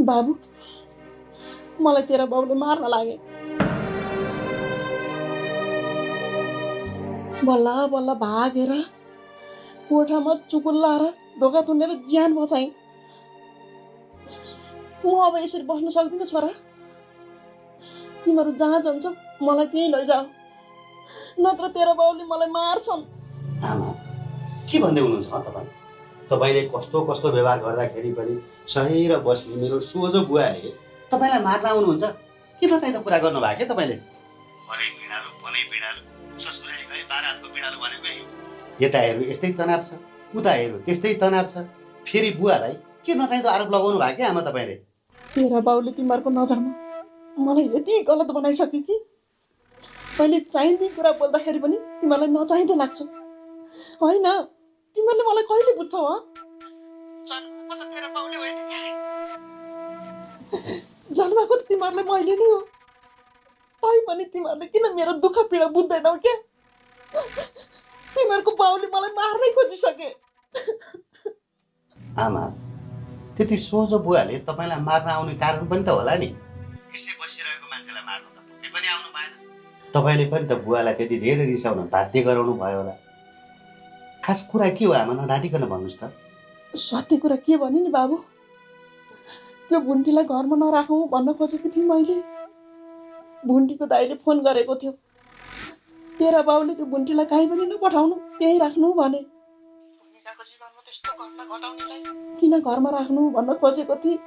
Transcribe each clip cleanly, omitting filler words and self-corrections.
बाबु मलाई तेरा बाउले मार्न लागे। बल्ल बल्ल भागेर कोठामा चुकुल्लाएर ढोका तुनेर ज्यान बचाएँ। म अब यसरी बस्न सक्दिनँ छोरा। तिमीहरू जहाँ जान्छौ मलाई त्यहीँ लैजाऊ, नत्र तेरा बाउले मलाई मार्छन्। आमा के भन्दै हुनुहुन्छ तपाईँ? तपाईँले कस्तो कस्तो व्यवहार गर्दाखेरि पनि सही र बस्ने मेरो सोझो बुवाले तपाईँलाई मार्न आउनुहुन्छ। किन चाहिँ त कुरा गर्नुभएको क्या तपाईँले? घरै पिँडालु बनै पिँडालु, ससुराली गए 12 हातको पिँडालु भनेको यही। यता हेर्नु यस्तै तनाव छ, उता हेर्नु त्यस्तै तनाव छ। फेरि बुवालाई के नचाहिँदो आरोप लगाउनु भएको क्या आमा तपाईँले? तेरा बाउले तिमीहरूको नजरमा मलाई यति गलत बनाइसके कि मैले चाहिँदी कुरा बोल्दाखेरि पनि तिमीलाई नचाहिँदो लाग्छ। होइन, तिमीहरूले मलाई कहिले बुझ्छौ? जन्माको त तेरा बाउले होइन के रे? जन्माको त तिमीहरूलाई मैले नै हो। तै पनि तिमीहरूले किन मेरो दुःख पीडा बुझ्दैनौ क्या? तिमीहरूको बाउले मलाई मार्नै खोजिसके। आमा त्यति सोझो बुवाले तपाईँलाई मार्न आउने कारण पनि त होला नि। यसै बसिरहेको मान्छेलाई मार्नु त पक्कै पनि आउनु भएन। तपाईँले पनि त बुवालाई त्यति धेरै रिसाउन बाध्य गराउनु भयो होला। खास कुरा के हो आमा, नडाँटिकन भन्नुहोस् त। सत्य कुरा के भने नि बाबु, त्यो भुन्टीलाई घरमा नराखौँ भन्न खोजेको थिएँ मैले। भुन्टीको दाइले फोन गरेको थियो, तेरा बाउले त्यो भुन्टीलाई कहीँ पनि नपठाउनु, त्यहीँ राख्नु भने। भूमिकाको जीवनमा त्यस्तो घटना घटाउनेलाई किन घरमा राख्नु भन्न खोजेको थिएँ।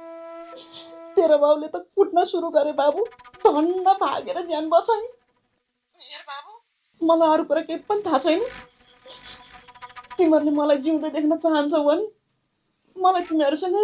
तेरा बाउले त कुट्न सुरु गरे बाबु। धन्न भागेर ज्यान बचाएँ। हेर बाबु, मलाई अरू कुरा केही पनि थाहा छैन। तिमीहरूले मलाई जिउँदै देख्न चाहन्छौ भने मलाई तिमीहरूसँगै